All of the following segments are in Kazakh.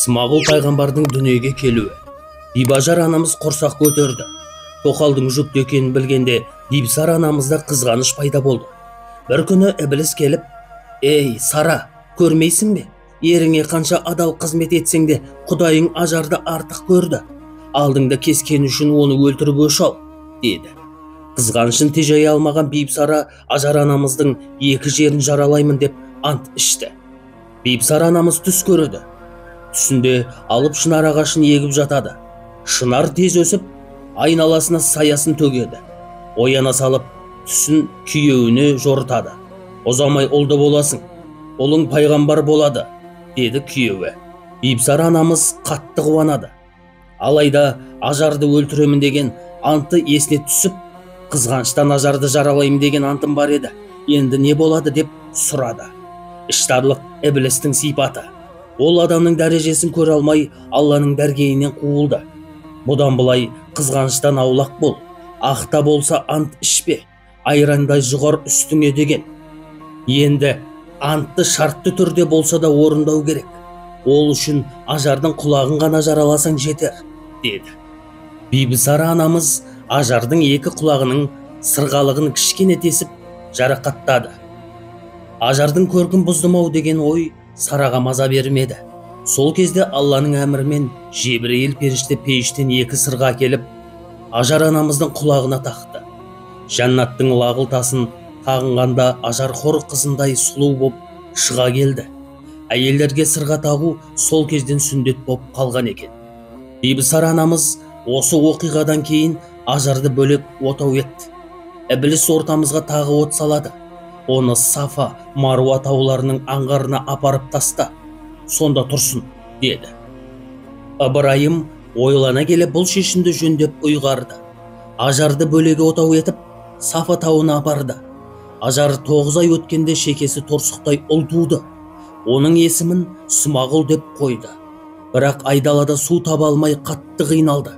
Смағұл пайғамбардың дүниеге келуі. Бибажар анамыз құрсақ көтерді. Тоқалдың жүкті екенін білгенде Бибісара анамызда қызғаныш пайда болды. Бір күні ібіліс келіп, «Ей, Сара, көрмейсің бе? Еріңе қанша адал қызмет етсең де, Құдайың Ажарды артық көрді. Алдыңды кескен үшін оны өлтіріп өш ал», деді. Қызғанышын тежей алмаған Бибісара Ажар анамыздың екі жерін жаралаймын деп ант ішті. Бибісара анамыз түс көреді. Түсінде алып шынар ағашын егіп жатады. Шынар тез өсіп, айналасына саясын төгеді. Ояна салып, түсін күйеуіне жорытады. «Ұзамай ұлды боласың, ұлың пайғамбар болады», деді күйеуі. Бибісара анамыз қатты қуанады. Алайда Ажарды өлтіремін деген анты есіне түсіп, қызғаныштан Ажарды жаралаймын деген антым бар еді, енді не болады деп сұрады. Іштарлық ібілістің сипаты. Ол адамның дәрежесін көре алмай, Алланың дәргейінен қуылды. Бұдан былай қызғаныштан аулақ бол, ақта болса ант ішпе, айрандай жұғар үстіңе деген. Енді антты шартты түрде болса да орындау керек. Ол үшін Ажардың құлағын ғана жараласаң жетер, деді. Бибісара анамыз Ажардың екі құлағының сырғалығын кішкене тесіп жарақаттады. Ажардың көркін бұздым-ау деген ой Сараға маза бермеді. Сол кезде Алланың әмірімен Жебірейіл періште пейіштен екі сырға әкеліп, Ажар анамыздың құлағына тақты. Жәннаттың лағыл тасын тағынғанда Ажар хор қызындай сұлу боп шыға келді. Әйелдерге сырға тағу сол кезден сүндет боп қалған екен. Бибісара анамыз осы оқиғадан кейін Ажарды бөлек отау етті. Ібіліс ортамызға тағы от салады. Оны Сафа, Маруа тауларының аңғарына апарып таста. Сонда тұрсын, деді. Ыбырайым ойлана келе бұл шешімді жөндеп ұйғарды. Ажарды бөлегі отау етіп, Сафа тауына апарды. Ажар 9 ай өткенде шекесі торсықтай ұл туды. Оның есімін Смағұл деп қойды. Бірақ айдалада су таба алмай қатты қиналды.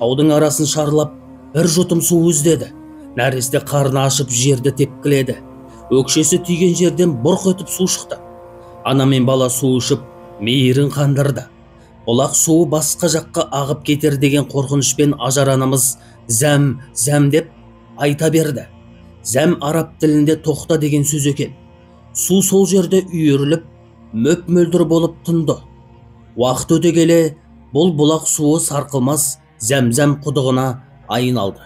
Таудың арасын шарлап, бір жұтым су іздеді. Нәресте қарны ашып жерді тепкіледі. Өкшесі тиген жерден бұрқ етіп су шықты. Ана мен бала су ішіп, мейірін қандырды. Бұлақ суы басқа жаққа ағып кетер деген қорқынышпен Ажар анамыз зәм, зәм деп айта берді. Зәм араб тілінде тоқта деген сөз екен. Су сол жерде үйіріліп, мөп-мөлдір болып тынды. Уақыт өте келе бұл бұлақ суы сарқылмас зәм-зәм құдығына айналды.